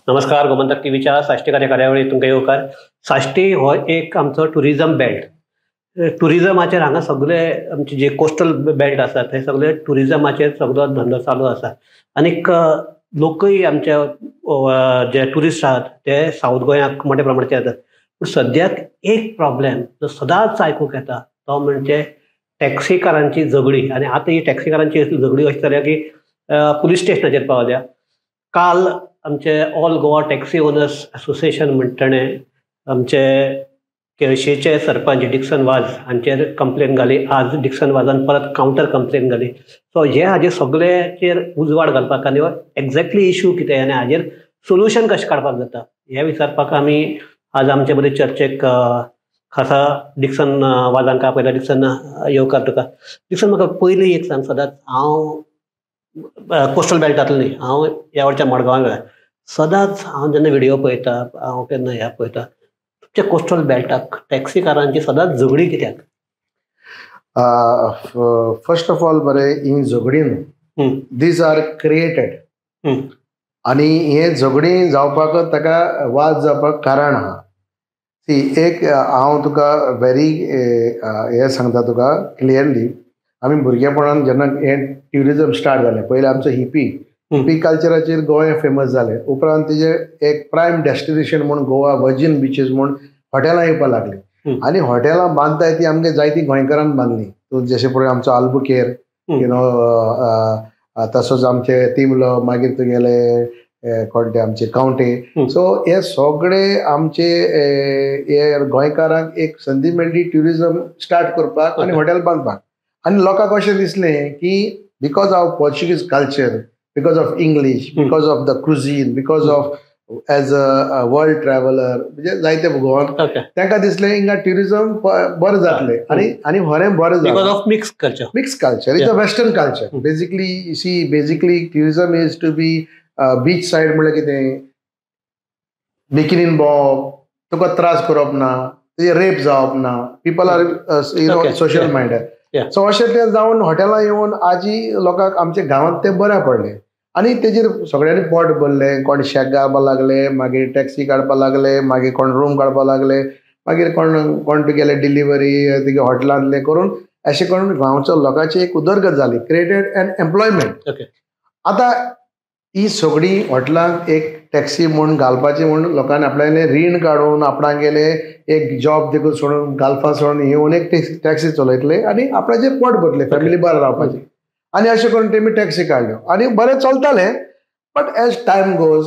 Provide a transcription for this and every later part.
नमस्कार, गोमंतक टीव्हीच्या साश्टी कार्यावळीत तुमकां येवकार. साश्टी हो एक आमचो टुरिजम बेल्ट. टुरिजमाचेर हांगा सगळे आमचे जे कोस्टल बेल्ट आसा ते सगळे टुरिजमाचेर सगळो धंदो चालू आसा. आनीक लोकय आमचे जे ट्युरिस्ट आहात ते सावथ गोंयाक मोठ्या प्रमाणाचेर येतात. पूण सद्याक एक प्रॉब्लेम जो सदांच आयकूंक येता तो म्हणजे टॅक्सीकारांची झगडी. आनी आतां ही टॅक्सीकारांची झगडी अशी जाल्या की पुलीस स्टेशनाचेर पावल्या. काल आमचे all Goa taxi owners association म्हणटणे आमचे केळशेचे सरपंच डिक्सन वाज हांचेर कंप्लेन घाली. आज डिक्सन वाजान परत कावंटर कंप्लेन घाली. सो हे हाजेर सगळ्याचेर उजवाड घालपाक आनी एक्झॅक्टली इशू कितें आनी हाजेर सोल्युशन कशें काडपाक जाता हें विचारपाक आमी आज आमचे मदीं चर्चेक खासा डिक्सन वाजांक आपयला. डिक्सन, येवकार तुका. डिक्सन, म्हाका पयलीं एक सांग, सदांच हांव कोस्टल बेल्टांतलो न्ही, हांव ह्या वटच्या मडगांवां गेला. सदांच हांव जेन्ना व्हिडियो पळयता, हांव केन्ना ह्या पळयता, तुमच्या कोस्टल बेल्टाक टॅक्सीकारांची सदांच झगडी कित्याक? फर्स्ट ऑफ ऑल बरें, ही झगडी न्हू, these are created. आनी हे झगडी जावपाक ताका वाद जावपाक कारण आहा. सी, एक हांव तुका व्हेरी हें सांगता तुका क्लियरली. आमी भुरगेपणान जेन्ना हें ट्युरिजम स्टार्ट जालें, पयलीं आमचो हिपी हिपी कल्चराचेर गोंय फेमस जालें. उपरांत तेजें एक प्रायम डेस्टिनेशन म्हूण गोवा वर्जीन बिचीस म्हूण हॉटेलां येवपाक लागलीं. आनी हॉटेलां बांदताय ती आमगे जायतीं गोंयकारान बांदलीं. तूं जशें पळय आमचो आल्बुकेर, you know, तसोच आमचे तिमलो, मागीर तुगेले कोण ते आमचे कावंटे. सो हे सगळे आमचे हे गोंयकारांक एक संदी मेळ्ळी ट्युरिजम स्टार्ट करपाक आनी हॉटेल बांदपाक. आनी लोकांक अशें दिसलें की because of Portuguese culture, because of English, because of the cuisine, because of as a world traveller, म्हणजे जायते गोवान तांकां दिसलें हिंगा ट्युरिजम बरें जातलें आनी आनी बरें बरें जालें. Because of mix culture. Mix culture, it's a western culture basically. See, basically tourism is to be beach side म्हणल्यार कितें, बिकिनीन भोंवप, तुका त्रास करप ना, तुजें रेप जावप ना, people are you know social minded. So अशें तें जावन हॉटेलां येवन आजी लोकांक आमच्या गांवांत तें बरें पडलें. आनी तेजेर सगळ्यांनी पोट भरलें. कोण शॅक घालपाक लागले, मागीर टॅक्सी काडपाक लागले, मागीर कोण रूम काडपाक लागले, मागीर कोण कोण तुगेले डिलिव्हरी तुगे हॉटेलांतलें करून, अशें करून गांवच्या लोकांची एक उदरगत जाली, क्रिएटेड एन एम्प्लॉयमेंट. आतां ही सगळीं हॉटेलांक एक टॅक्सी म्हूण घालपाची म्हूण लोकांनी आपणाले रीण काडून आपणागेले एक जॉब देखून सोडून गाल्फा सोडून येवन एक टॅक्सी चलयतले आनी आपणाचें पोट भरतले, फॅमिली बरें रावपाचें. आनी अशें करून तेमी टॅक्सी काडल्यो आनी बरें चलतालें. बट एज टायम गोज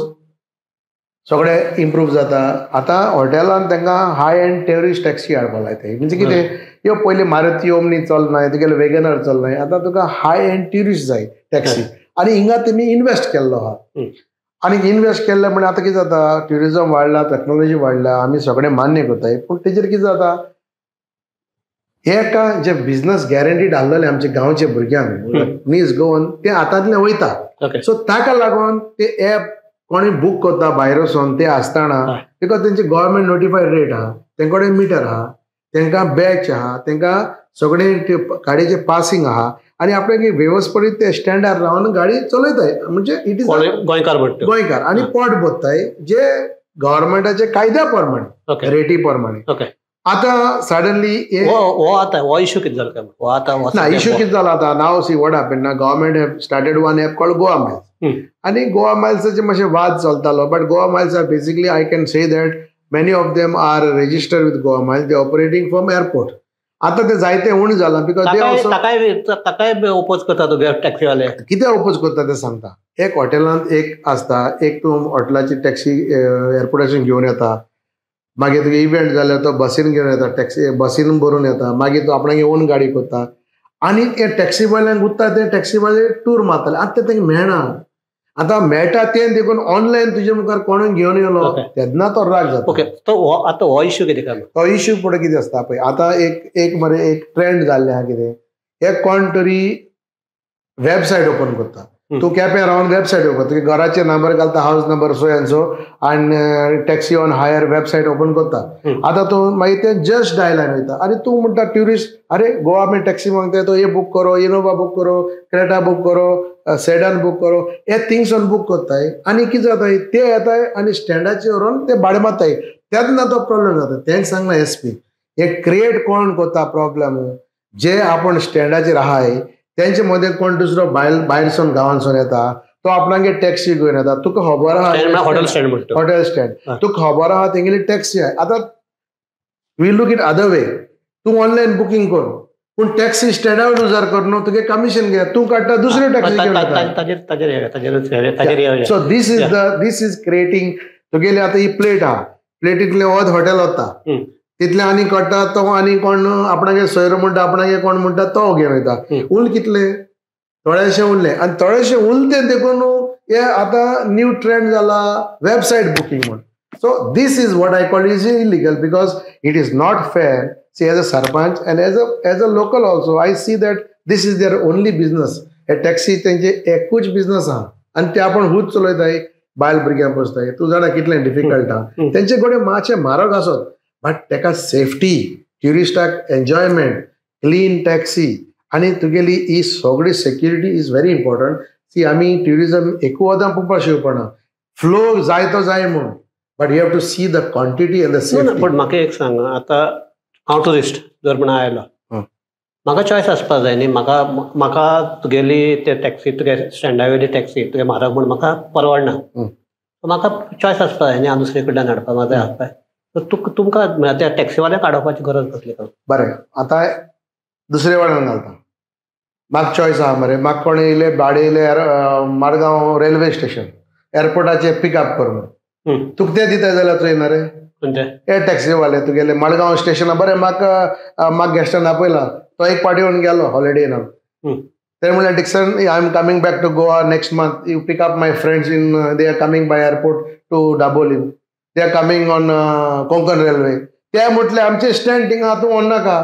सगळें इम्प्रूव जाता. आतां हॉटेलान तांकां हाय एंड ट्युरिस्ट टॅक्सी हाडपाक लायताय. म्हणजे कितें, ह्यो पयलीं मारुती ओमनी चलनाय, तुगेले वेगनर चलनाय, आतां तुका हाय एंड ट्युरिस्ट जाय टॅक्सी. आनी हिंगा तेमी इन्वेस्ट केल्लो आहा. आनी इन्वेस्ट केल्लें म्हळ्यार आतां कितें जाता, ट्युरिजम वाडला, टॅक्नोलॉजी वाडल्या, आमी सगळें मान्य करताय. पूण तेजेर कितें जाता, एका जे बिजनस गॅरंटी धाडलेले आमचे गांवचे भुरग्यांक नीज गोवन ते हातांतले वयता. सो ताका लागून ते एप कोणी बूक करता भायर वचोन ते आसतना, because तेंचे गव्हर्मेंट नोटिफायड रेट आहा, तेंचे कडेन मिटर आहा, तेंकां बॅच आहा, तेंकां सगळे गाडयेचें पासिंग आहा आनी आपणाक वेवस्थीत ते स्टँडार रावन गाडी चलयताय. म्हणजे it is गोंयकार म्हणटा, गोंयकार आनी पोट भरताय जे गव्हर्मेंटाचे कायद्या प्रमाणे, रेटी प्रमाणे. आतां सडनली हो आतां हो इशू कितें जालो काय? आतां ना इशू कितें जाला आतां, नाव सी what happen ना, government have started one app called Goa Miles. आनी गोवा मायल्साचे मातशे वाद चलतालो. But Goa Miles are basically, I can say that many of them are registered with Goa Miles, they operating from airport. आतां ते जायते उणें जालां because ताकाय ओपोज करता तो टॅक्सीवाले. कित्याक ओपोज करता तें सांगता. एक हॉटेलांत एक आसता, एक तूं हॉटेलाची टॅक्सी एअरपोर्टाच्यान घेवन येता, मागीर तुगे इव्हेंट जाल्यार तो बसीन घेवन येता, टॅक्सी बसीन भरून येता, मागीर तो आपणागे ओन गाडी करता. आनी ते टॅक्सीवाल्यांक उरता, ते टॅक्सीवाले टूर मारताले. आतां ते तांकां मेळना. आतां मेळटा तें देखून ऑनलायन तुजे मुखार कोणूय घेवन येयलो तेन्ना तो राग जाता. ओके, तो आतां हो इशू कितें काय? तो इशू फुडें कितें आसता पळय, आतां एक एक मरे एक ट्रेंड जाल्लें आहा कितें, एक कोण तरी वेबसायट ओपन करता. तूं केप्यां रावन वेबसायट ओपन, तुगे घराचे नंबर घालता, house number so and so, आनी taxi on hire website open करता. आतां तूं मागीर तें जस्ट डायलान वयता आनी तूं म्हणटा ट्युरिस्ट, अरे गोवा में टॅक्सी मागता तो ये बूक करो, इनोवा बूक करो, क्रेटा बूक करो, सेडान बूक करो, हे थिंगसून बूक करताय आनी कितें जाता ते येताय आनी स्टँडाचेर व्हरून ते भाडें मारताय. तेन्ना तो प्रॉब्लेम जाता. तेंच सांगला एस पी, हे क्रिएट कोण करता प्रॉब्लेम, जे आपण स्टँडाचेर आहाय तेंचे मदें कोण दुसरो भायरसून गांवांसून येता तो आपणागे टॅक्सी घेवन येता. तुका खबर आहा हॉटेल स्टँड म्हणटा, हॉटेल स्टँड तुका खबर आहा तेंगेली टॅक्सी आहा. आतां we look it other way, तूं ऑनलायन बुकींग कर पूण टॅक्सी स्टँडा वयलो उजार कर न्हू, तुगे कमिशन घे, तूं काडटा दुसऱ्यो टॅक्सी घेवन. So this is the this is creating तुगेली आतां ही प्लेट आहा, प्लेटींतलें वत हॉटेल वता तितलें आनी काडटा तो आनी कोण आपणागे सोयरो म्हणटा आपणागे कोण म्हणटा तो घेवन वयता. उल कितले थोडेशें उरलें आनी थोडेशें उरलें देखून हे आतां न्यू ट्रेंड जाला वेबसायट बुकींग म्हूण. So this is what I call is illegal because it is not fair. See, as a sarpanch and as a local also, I see that this is their only business. हे taxi तेंचे एकूच business आहा आनी ते आपण Hooch चलयताय, बायल भुरग्यांक पोसताय. तूं जाणा कितलें डिफिकल्ट आहा. तेंचे कडेन मातशें म्हारग आसत बट तेका सेफ्टी, ट्युरिस्टाक एन्जॉयमेंट, क्लीन टॅक्सी आनी तुगेली ही सगळी security is very important. See आमी ट्युरिजम एकू वदां पळोवपाक शकना, फ्लो जाय तो जाय म्हूण, but you have to see the quantity and the safety. पण म्हाका एक सांग, आतां हांव ट्युरिस्ट जर म्हण आयलो, म्हाका चॉयस आसपाक जाय न्ही. म्हाका म्हाका तुगेली ते टॅक्सी तुगे स्टँडा वयली टॅक्सी तुगे म्हारग म्हूण म्हाका परवडना, म्हाका चॉयस आसपाक जाय न्ही हांव दुसरे कडल्यान हाडपाक म्हाका जाय आसपाक. तुमकां म्हळ्यार त्या टॅक्सीवाल्यांक आडोवपाची गरज कसली? बरें, आतां दुसरे वाड्यान घालता, म्हाका चॉयस आहा मरे. म्हाका कोण येयले भाडें येयले मारगांव रेल्वे स्टेशन एअरपोर्टाचेर पिकअप कर म्हूण, तुका ते दिता जाल्यार तूं येना रे हे टॅक्सीवाले तुगेले मडगांव स्टेशना. बरें, म्हाका म्हाका गेस्टान आपयला, तो एक पाटी येवन गेलो हॉलिडे इनान. ते म्हणल्यार Dixon, I am coming back to Goa next month, you pick up my friends in they are coming by airport to Dabolim, they are coming on Konkan railway. ते म्हटले आमचे स्टँड थिंगा तूं व्हरनाका,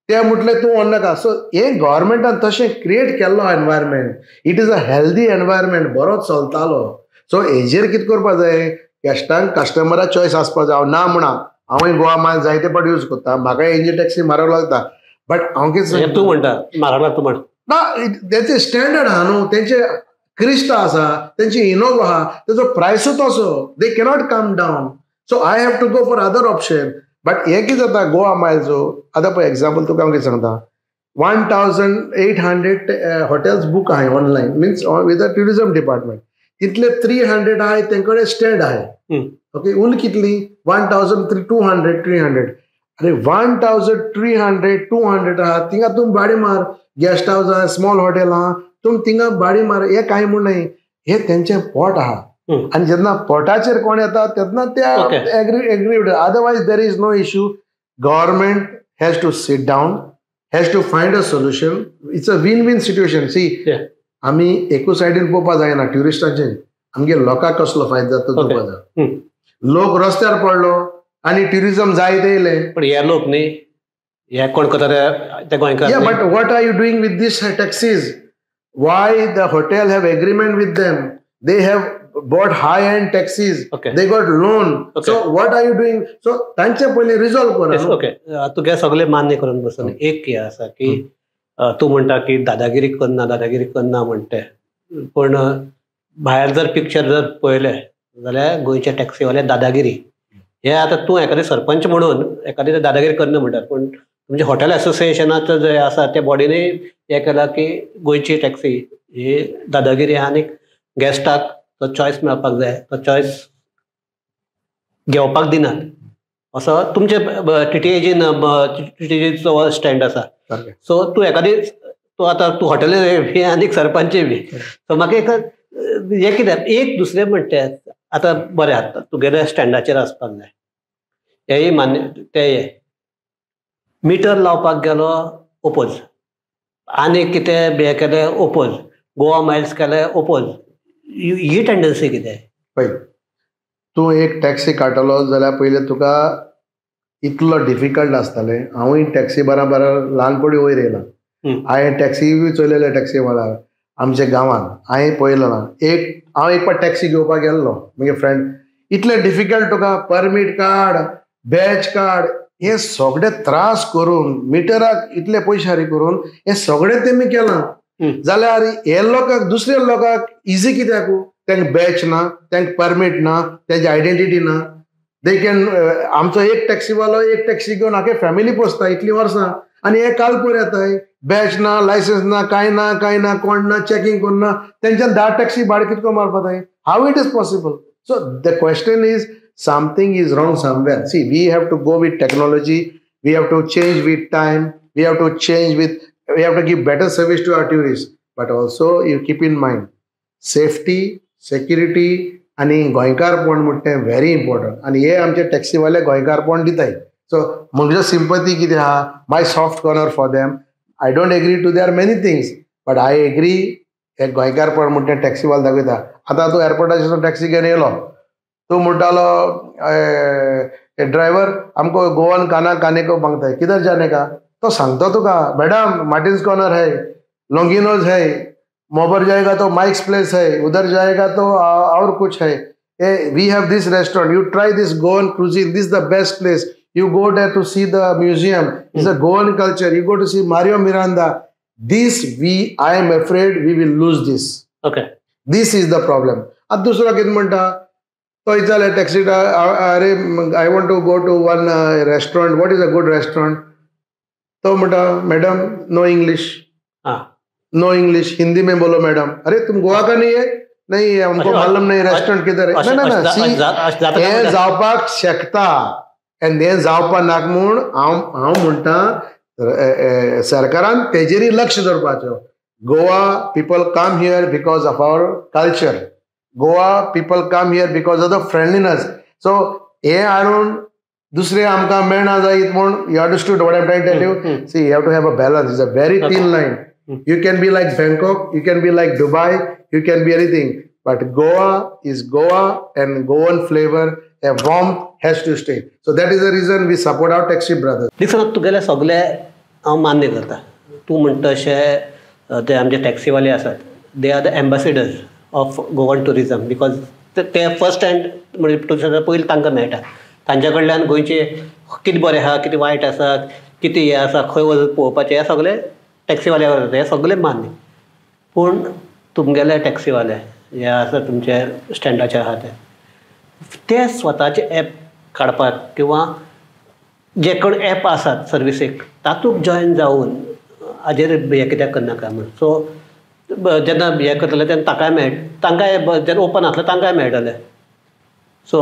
ते म्हटले तूं व्हरनाका. सो हे गव्हर्मेंटान तशें क्रिएट केल्लो environment, it is a healthy environment, बरो चलतालो. सो हेजेर कितें करपा जाय, गेस्टांक कस्टमराक चॉयस आसपा जाय. हांव ना म्हणा, हांवूय गोवा माल जायते पाट यूज करता, म्हाका हेंची टॅक्सी म्हारग लागता, बट हांव कितें तूं म्हणटा म्हारग लागता म्हण ना, तेंचे स्टँडर्ड आहा न्हू, तेंचे क्रिस्टा आसा, तेंची इनोवा आहा, तेजो प्रायसूच असो, they cannot come down. So I have to go for other option. But हें कितें जाता गोवा मायल्सो, आतां पळय एग्जाम्पल तुका हांव कितें सांगता, 1800 हॉटेल्स बूक आहाय online, means with the tourism department. तितले 300 आहाय तेंचे कडेन स्टँड आहाय. ओके, उल कितली 1200 300. अरे 1300 200 आहा, थिंगा तूं भाडें मार, गेस्ट हावस आहा, स्मॉल हॉटेल आहा, तूं थिंगा भाडें मार. हें कांय म्हूण न्हय, हें तेंचें पोट आहा आनी जेन्ना पोटाचेर कोण येता तेन्ना ते agree. Otherwise there is no issue. Government has to sit down, has to find a solution. It's a win win situation. See, आमी एकू सायडीन पळोवपा जायना ट्युरिस्टांचे, आमगे लोकांक कसलो फायदो जाता तो पळोवपा जाय. लोक रस्त्यार पडलो आनी ट्युरिजम जायत येयलें. पण हे लोक न्ही, हे कोण करता ते गोंयकार. But what are you doing with these taxis? Why the hotel have agreement with them? They have bought high end taxis, they got loan. So what are you doing? So तांचे पयलीं रिजॉल्व कर. Okay, तुगे सगळे मान्य करून बसून एक हें आसा की तूं म्हणटा की दादागिरी करना, दादागिरी करना म्हणटे, पूण भायर जर पिक्चर जर पळयलें जाल्यार गोंयचे टॅक्सीवाले दादागिरी हे आतां तूं एखादें सरपंच म्हणून एखादें दादागिरी करना म्हणटा, पूण तुमचे हॉटेल एसोसिएशनाचो जे आसा त्या बॉडीनूय हें केलां की गोंयची टॅक्सी ही दादागिरी आनी गेस्टाक तो चॉयस मेळपाक जाय, तो चॉयस घेवपाक दिनात असो तुमचे टीटीएजीन टीटीएजीचो स्टँड आसा. सो तूं एखादी तूं आतां तूं हॉटेल बी आनी सरपंचय बी, सो म्हाका एक हें कितें एक दुसरें म्हणटा आतां बरें आतां तुगेल्या स्टँडाचेर आसपाक जाय, हेंय मान्य, तेंय मिटर लावपाक गेलो ओपोज, आनी कितें हें केलें ओपोज, गोवा मायल्स केलें ओपोज, ही टेंडन्सी कितें? पळय, तूं एक टॅक्सी काडटलो जाल्यार पयलीं तुका इतलो डिफिकल्ट आसतालें. हांवूय टॅक्सी बराबर ल्हानपणी वयर येयला, हांवें टॅक्सी बी चलयल्या टॅक्सी म्हळ्यार आमच्या गांवांत हांवें पळयलो ना. एक हांव एक पाट टॅक्सी घेवपाक गेल्लो म्हगे फ्रेंड, इतलें डिफिकल्ट तुका परमीट काड, बॅच काड, हे सगळे त्रास करून मिटराक इतले पयशे हारी करून हे सगळे तेमी केलां. जाल्यार हे लोकांक दुसऱ्या लोकांक इजी कित्याक? तांकां बॅच ना, तांकां परमीट ना, तेंची आयडेंटिटी ना. They can आमचो एक टॅक्सीवालो एक टॅक्सी घेवन आखे फॅमिली पोसता इतलीं वर्सां, आनी हे काल पोर येताय, बॅच ना, लायसन्स ना, कांय ना, कांय ना, कोण ना, चॅकिंग कोण ना, तेंच्यान 10 टॅक्सी भाडें कितको मारपा जाय? How it is possible? So the question is something is wrong somewhere. See, we have to go with technology, we have to change with time, we have to change with, we have to give better service to our tourist. But also you keep in mind safety, security आनी गोंयकारपण म्हणटा तें very important. आनी हे आमचे टॅक्सीवाले गोंयकारपण दिताय. So म्हजो सिंपती कितें आहा, my soft corner for them. I don't agree to their many things, but I agree हे गोंयकारपण म्हणटा तें टॅक्सीवाले दाखयता. आतां तूं एअरपोर्टाचेर टॅक्सी घेवन येयलो, तूं म्हणटालो ड्रायव्हर आमको गोवन खाना खाने को मांगता है, किधर जाने का? तो सांगता तुका, मॅडम मार्टिन्स कॉर्नर है, लोंगिनोज है, मोबर जाएगा तो माइक्स प्लेस है, उधर जाएगा तो और कुछ है, we have this restaurant, you try this Goan cuisine, this the best place, you go there to see the museum, is a Goan culture, you go to see Mario Miranda. This we, I am afraid we will lose this. Okay, this is the problem. आतां दुसरो कितें म्हणटा, तो विचारले taxi, अरे I want to go to one restaurant, what is a good restaurant? तो म्हणटा madam no English, no English, Hindi में बोलो मैडम. अरे तुम गोवा का नहीं है? नहीं है, हमको मालूम नहीं रेस्टोरेंट किधर है. ना ना, सी हें जावपाक शकता आनी हें जावपाक नाका म्हूण हांव हांव म्हणटा सरकारान तेजेरय लक्ष दवरपाचें. Goa people come here because of our culture, Goa people come here because of the friendliness. So हें हाडून दुसरे आमकां मेळना जायत म्हूण, you understood what I am trying to tell you? See, you have to have a balance, it's a very thin line. You can be like Bangkok, you can be like Dubai, you can be anything, but Goa is Goa and Goan flavor, a warmth has to stay. So that is the reason we support our taxi brothers. Dixon, तुगेले सगळे हांव मान्य करता. तूं म्हणटा तशें ते आमचे टॅक्सीवाले आसात, they are the ambassadors of Goan tourism, because ते फर्स्ट हँड म्हणजे टुरिस्टां पयलीं तांकां मेळटा, तांच्या कडल्यान गोंयचें कितें बरें आहा, कितें वायट आसा, कितें हें आसा, खंय वचून पळोवपाचें, हें सगळें टॅक्सीवाल्या जाता, हें सगळें मान्य. पूण तुमगेले टॅक्सीवाले हे आसा तुमचे स्टँडाचे आहा ते स्वताचे एप काडपाक किंवां जे कोण एप आसात सर्विसीक तातूंत जॉयन जावन हाजेर हें कित्याक करनाका म्हूण. सो जेन्ना हें करतले तेन्ना ताकाय मेळ, तांकांय जेन्ना ओपन आसलें तांकांय मेळटलें. सो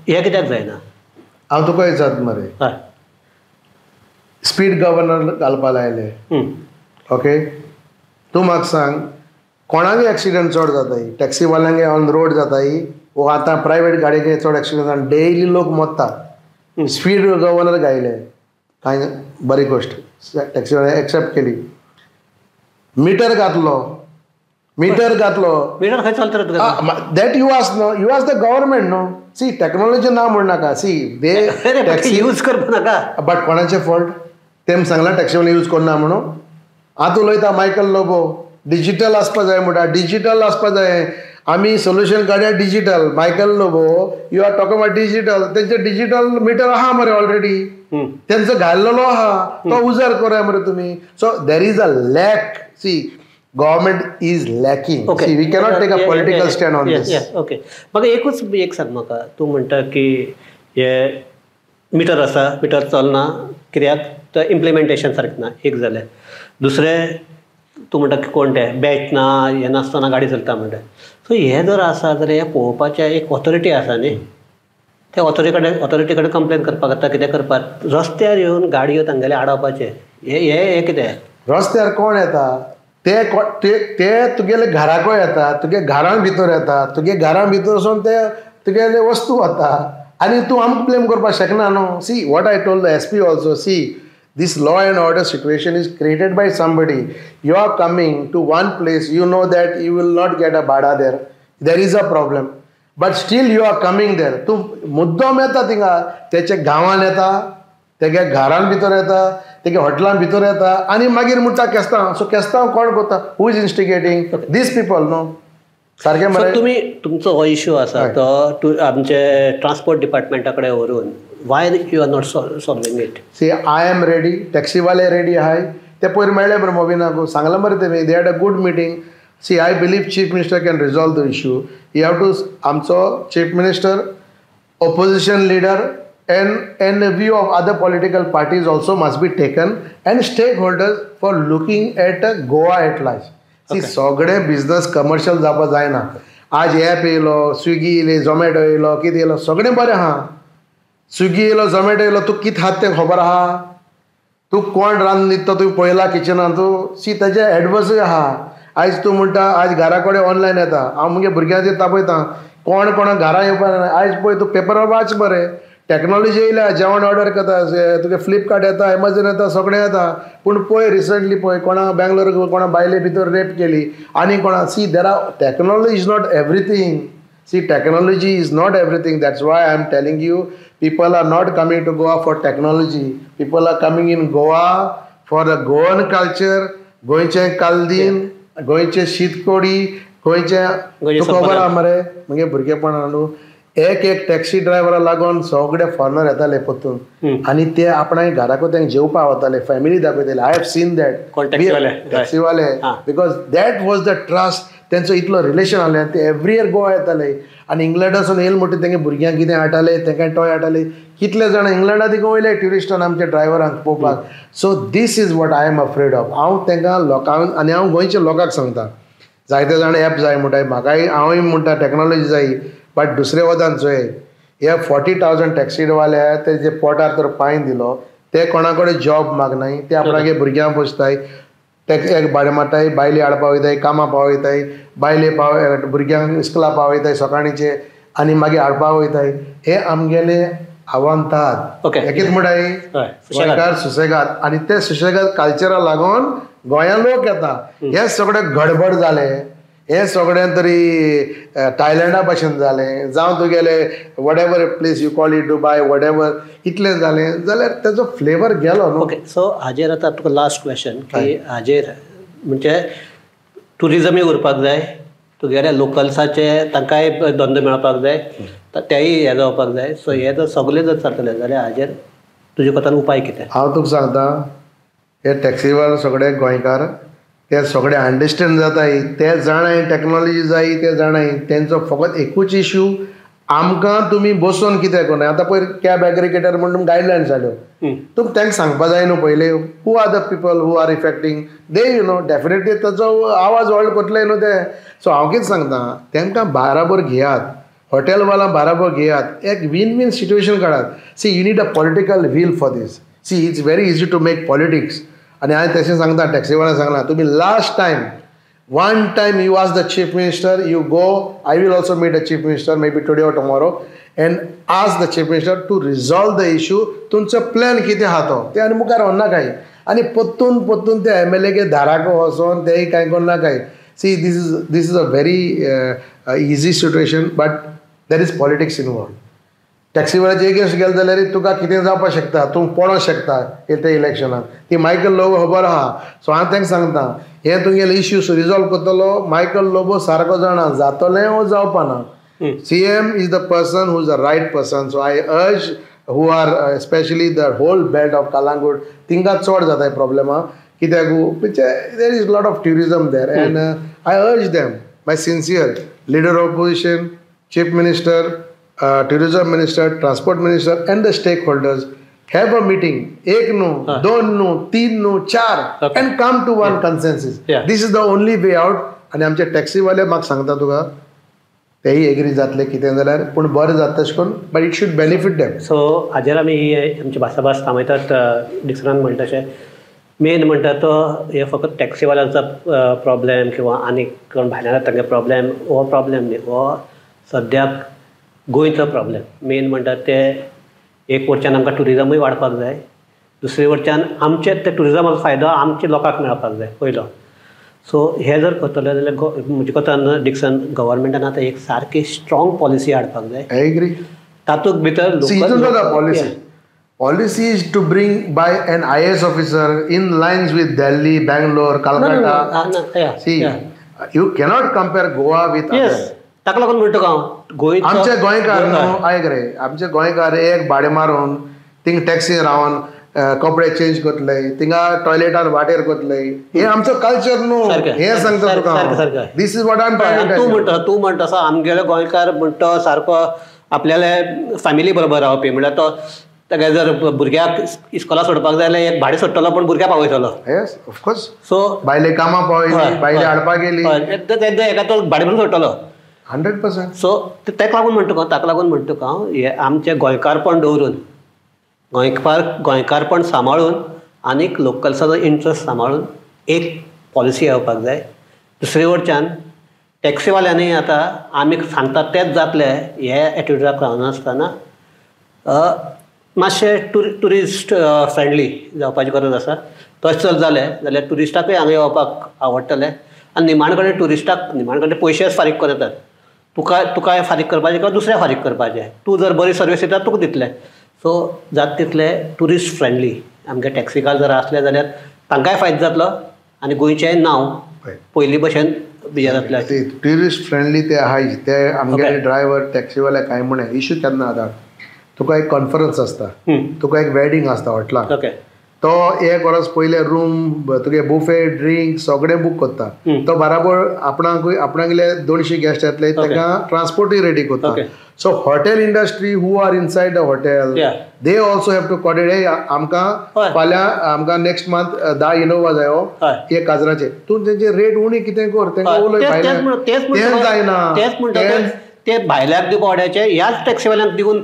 हें कित्याक जायना? हांव तुका विचारता मरे, हय, स्पीड गव्हर्नर घालपा लायले, ओके, तूं म्हाका सांग कोणाकय एक्सिडंट चड जाताय? टॅक्सीवाल्यांगे ऑन रोड जाताय वो आतां प्रायवेट गाडयेचे चड एक्सिडंट जाता, डेली लोक मरता. स्पीड गव्हर्नर घायले, कांय बरी गोश्ट, टॅक्सीवाले एक्सेप्ट केली. मिटर घातलो, मिटर घातलो, मिटर खंय चलता रे तुका? That you ask no, you ask the government no. See, technology ना म्हणनाका, सी दे टॅक्सी यूज करपा नाका. बट कोणाचें फॉल्ट? तेम सांगलां टॅक्सीवाले यूज करना म्हणून. आतां उलयता मायकल लोबो, डिजिटल आसपा जाय म्हणटा, डिजिटल आसपा जाय, आमी सोल्युशन काडया digital. Michael Lobo, you are talking about digital, तेंचे डिजिटल मिटर आहा मरे ऑलरेडी, तेंचो घाल्लेलो आहा, तो उजार करूया मरे तुमी. So there is a lack, see government is lacking. See, we cannot take a political stand on this. Okay, म्हाका एकूच एक सांग म्हाका, तूं म्हणटा की हे मिटर आसा, मिटर चलना कित्याक तर इम्प्लिमेंटेशन सारकें ना, एक जालें. दुसरें तूं म्हणटा की कोण ते बॅच ना, हें नासतना गाडी चलता म्हणटा. सो हें जर आसा जाल्यार हें पळोवपाचें एक ऑथॉरिटी आसा न्ही, त्या ऑथॉरिटी कडेन कंप्लेन करपाक जाता, कितें करपाक. रस्त्यार येवन गाडयो तांगेले आडावपाचें हें हें कितें? रस्त्यार कोण येता? ते ते तुगेले घराकय येता, तुगे घरान भितर येता, तुगे घरान भितर वचून ते तुगेले वस्तू वता आनी तूं आमकां ब्लेम करपाक शकना न्हू. See what I told the SP also, see this law and order situation is created by somebody. You are coming to one place, you know that you will not get a bada there, there is a problem, but still you are coming there. तूं मुद्दम येता थिंगा, तेच्या गांवान येता, तेगे घरान भितर येता, तेगे हॉटेलान भितर येता आनी मागीर म्हणटा केस्तांव. सो केस्तांव कोण करता? Who is instigating these people? No, सारकें मरे. तुमी तुमचो हो इशू आसा तो आमचे ट्रान्सपोर्ट डिपार्टमेंटा कडेन व्हरून why you are not solving it? See, I am ready, टॅक्सीवाले ready आहाय, ते पयर मेळ्ळे मरे मोबिनाक, सांगलां मरे तेमी, they had a good meeting. See, I believe chief minister can resolve the issue. You have to, आमचो chief minister, opposition leader and view of other political parties also must be taken and stakeholders for looking at Goa at large. See, सगळे business commercial जावपा जायना. आज app येयलो, Swiggy येयली, झोमॅटो येयलो, कितें येयलो, सगळें बरें आहा. स्विगी येयलो, झोमॅटो येयलो, तूं कितें खाता तें खबर आहा, तूं कोण रांदून दिता तुवें पळयला किचनान तूं. सी, तेजे एडवर्सूय आहा. आयज तूं म्हणटा आयज घरा कडेन ऑनलायन येता, हांव मुगे भुरग्यांचेर तापयता, कोण कोणा घरा येवपा. आयज पळय तूं पेपरार वाच मरे, टॅक्नोलॉजी येयल्या, जेवण ऑर्डर करता, तुगे फ्लिपकार्ट येता, एमेझॉन येता, सगळें येता. पूण पळय रिसंटली पळय कोणा बेंगलोर कोणा बायले भितर रेप केली आनी कोणा. See, there are, technology is not everything. See, technology is not everything. That's why I am telling you, people are not coming to Goa for technology. People are coming in Goa for the Goan culture, गोंयचें कालदीन, गोंयचें शीतकोडी, गोंयचें तुका खबर आहा मरे मुगे भुरगेपणान न्हू, एक एक टॅक्सी ड्रायव्हरा लागून सगळे फॉरेनर येताले परतून आनी ते आपणाय घराकूय तांकां जेवपाक वताले, फॅमिली दाखयताले. I have seen that. टॅक्सीवाले, because that was the trust. तेंचो इतलो रिलेशन आहलें, ते एवरी इयर गोवा येताले आनी इंग्लंडासून येयल म्हणटकीर तेंगे भुरग्यांक कितें हाडटाले, तेंकां टॉय हाडटाले. कितले जाणां इंग्लंडा थिंगा वयले ट्युरिस्टान आमच्या ड्रायव्हरांक पळोवपाक. So this is what I am afraid of. हांव तेंकां लोकांक आनी हांव गोंयच्या लोकांक सांगता, जायते जाण एप जाय म्हणटाय, म्हाकाय हांवूय म्हणटा टॅक्नोलॉजी जाय, बट दुसरे वदान चोय हे 40,000 टॅक्सीवाले ते जे पोटार तर पांय दिलो, ते कोणा कडेन जॉब मागनाय, ते आपणागे भुरग्यांक पोसताय, एक भाडें मारताय, बायले हाडपा वयताय, कामां पावयताय, बायले पाव भुरग्यांक इस्कुला पावयताय सकाळींचे आनी मागीर हाडपा वयताय. हे आमगेले आव्हानतात. कितें म्हणटाय, गोंयकार सुसेगाद, आनी ते सुसेगाद कल्चरा लागून गोंया लोक येता. हे सगळें गडबड जालें, हें सगळें तरी थायलंडा भशेन जालें, जावं तुगेलें whatever place you call it, Dubai, whatever, इतलें जालें जाल्यार तेजो फ्लेवर गेलो न्हू. ओके, सो हाजेर आतां तुका लास्ट क्वेश्चन की हाजेर म्हणजे ट्युरिजमूय उरपाक जाय, तुगेले लोकल्साचे तांकांय धंदो मेळपाक जाय, तेय हें जावपाक जाय. सो हें जर सगळें जर चलतलें जाल्यार हाजेर तुजे कोतान उपाय कितें? हांव तुका सांगता, हे टॅक्सीवाले सगळे गोंयकार ते सगळे अंडरस्टँड जाताय, ते जाणाय टॅक्नोलॉजी जाय, ते जाणाय. तेंचो फकत एकूच इश्यू, आमकां तुमी बसोवन कित्याक करनाय. आतां पयर कॅब एग्रिगेटर म्हणून गायडलायन्स जाल्यो, तुमी तांकां सांगपा जाय न्हू पयलीं, who are the people who are affecting they, you know, definitely ताचो आवाज व्हड करतले न्हू ते. सो हांव कितें सांगता, तांकां बाराबर घेयात, हॉटेलवाला बाराबर घेयात, एक वीन वीन सिट्युएशन काडात. See, you need a political will for this. See, it's very easy to make politics. आनी हांवें तशें सांगता टॅक्सीवाल्यांक सांगलां, तुमी last time, one time you ask the chief minister, you go, I will also meet the chief minister maybe today or tomorrow and ask the chief minister to resolve the issue. तुमचो plan कितें आहा तो ते आनी मुखार व्हरनाकाय आनी परतून परतून ते एम एल ए दाराक वचोन तेय कांय करनाकाय. See, this is a very easy situation, but there is politics involve. टॅक्सीवाल्याचे against गेले जाल्यार तुका कितें जावपाक शकता, तूं पडोंक शकता ते इलेक्शनाक, ती मायकल लोबो खबर आहा. सो हांव तांकां सांगता, हे तुगेले इश्यूज रिजॉल्व करतलो मायकल लोबो सारको जाणा, जातलें वो जावपा ना. CM is the person who is the right person. So I urge who are especially the whole belt of Calangute, तिंकां चड जाता प्रॉब्लेमा, कित्याक there is lot of tourism there. And I urge them, my sincere leader of opposition, chief minister, tourism minister, transport minister and the stakeholders, have a meeting, एक न्हू, दोन न्हू, तीन न्हू, चार, and come to one consensus. This is the only way out. आनी आमचे टॅक्सीवाले म्हाका सांगता तुका, तेय एग्री जातले कितें जाल्यार, पूण बरें जाता तशें करून, but it should benefit them. So हाजेर आमी ही आमची भासाभास थांबयतात. डिक्सनान म्हणटा तशें मेन म्हणटा तो हे फकत टॅक्सीवाल्यांचो प्रॉब्लेम किंवा आनी कोण भायल्यान येता तांगे प्रॉब्लेम, हो प्रॉब्लेम न्ही, हो सद्याक गोंयचो प्रॉब्लेम. मेन म्हणटा ते एक वटच्यान आमकां ट्युरिजमूय वाडपाक जाय, दुसरे वटच्यान आमचे ते ट्युरिजमाचो फायदो आमच्या लोकांक मेळपाक जाय पयलो. सो हे जर करतले जाल्यार म्हजे कोतान डिक्सन गव्हर्मेंटान आतां एक सारकी स्ट्रॉंग पॉलिसी हाडपाक जाय. I agree. तातूंत भितर policy policy is to bring by an IAS officer in lines with Delhi, Bangalore, Calcutta. See, you cannot compare Goa with others. ताका लागून म्हणटा हांव गोंय आमचे गोंयकार न्हू, आयक रे, आमचे गोंयकार एक भाडें मारून थिंग टॅक्सी रावन कपडे चेंज करतले, थिंगा टॉयलेटान वाटेर करतले. हे आमचो कल्चर न्हू, हे सांगता तुका. This is what I am trying. तूं म्हणटा असो आमगेलो गोंयकार म्हणटा सारको आपल्याले फॅमिली बरोबर रावपी, म्हणल्यार तो ताका जर भुरग्याक इस्कोला सोडपाक जाय जाल्यार एक भाडें सोडटलो पूण भुरग्याक पावयतलो. येस, ऑफकोर्स. सो बायले कामां पावयली, बायले हाडपाक गेली, तेन्ना एका तो भाडें भरून सोडटलो. 100%. सो ताका लागून म्हणटा तुका, ताका लागून म्हणटा तुका हांव, हे आमचें गोंयकारपण दवरून, गोंयकारपण सांबाळून आनीक लोकल्साचो इंट्रस्ट सांबाळून एक पॉलिसी येवपाक जाय. दुसरे वटच्यान टॅक्सीवाल्यांनी आतां आमी सांगतात तेंच जातलें हे एटिट्यूडाक रावनासतना मातशें ट्युरिस्ट फ्रेंडली जावपाची गरज आसा. तशें जर जालें जाल्यार ट्युरिस्टाकूय हांगा येवपाक आवडटलें आनी निमाण कडेन ट्युरिस्टाक निमाण कडेन पयशेच फारीक करून येतात. तुकाय फारीक करपाचें किंवा दुसऱ्या फारीक करपाचें, तूं जर बरी सर्वीस दिता तुका दितलें. सो जाता तितले ट्युरिस्ट फ्रेंडली आमगे टॅक्सीकार जर आसले जाल्यार तांकांय फायदो जातलो आनी गोंयचेंय नांव पयलीं भशेन जातलें. ट्युरिस्ट फ्रेंडली ते आहाय, ते आमगे ड्रायव्हर टॅक्सीवाले कांय म्हणे इशू केन्ना जाता, तुका एक कॉन्फरन्स आसता, तुका एक वेडिंग आसता हॉटेलान, तो एक वरस पयलें रूम तुगे बुफे ड्रिंक सगळें बूक करता, तो बराबर आपणाकूय आपणागेले 200 गेस्ट येतले तांकां ट्रान्सपोर्टूय रेडी करता. So hotel industry who are inside the hotel they also have to coordinate. आमकां फाल्यां आमकां नेक्स्ट मंथ 10 इनोवा जायो एक काजराचे, तूं तेंचे रेट उणी कितें कर तांकां उलय, तें जायना. ते भायल्याक दिवपा वाड्याचे ह्याच टॅक्सीवाल्यांक दिवन.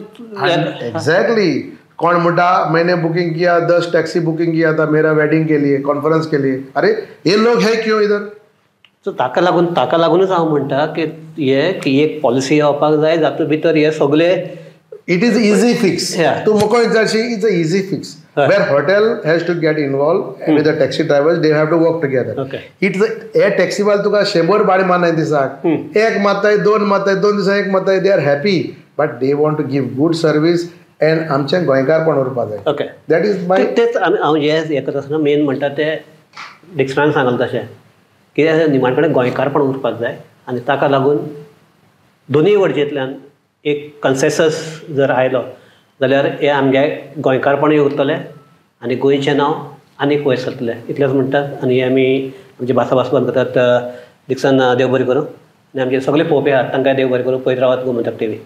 एक्झॅक्टली. कौन म्हणटा मैंने बुकिंग किया 10 टैक्सी बुकिंग किया था मेरा वेडिंग के लिए, कॉन्फ्रन्स के लिए, अरे ये लोग है क्यों इधर. सो ताका लागूनच हांव म्हणटा की हे की एक पॉलिसी येवपाक जाय जातूंत भितर हे सगळे it is easy fix. तूं मुको विचारशी it's a easy fix where hotel has to get involve with the taxi drivers, they have to work together. It's हे टॅक्सीवाले तुका 100 भाडें मारनाय दिसाक, एक मारताय दोन मारताय, 2 दिसाक एक मारताय, they are happy but they want to give good service and आमचें गोंयकारपण उरपा जाय. Okay, that is my. तेच हांव हें करता आसतना मेन म्हणटा तें डिक्सनान सांगलें तशें कित्याक निमाण कडेन गोंयकारपण उरपाक जाय आनी ताका लागून दोनूय वटेंतल्यान एक कन्सेसस जर आयलो जाल्यार हें आमगे गोंयकारपणूय उरतलें आनी गोंयचें नांव आनीक वयर सरतलें. इतलेंच म्हणटात आनी आमी आमची भासाभास बंद करतात. डिक्सन देव बरें करूं आनी आमचे सगळे पळोवपी आहात तांकां देव बरें करूं. पळयत रावात गोमंतक टीव्ही.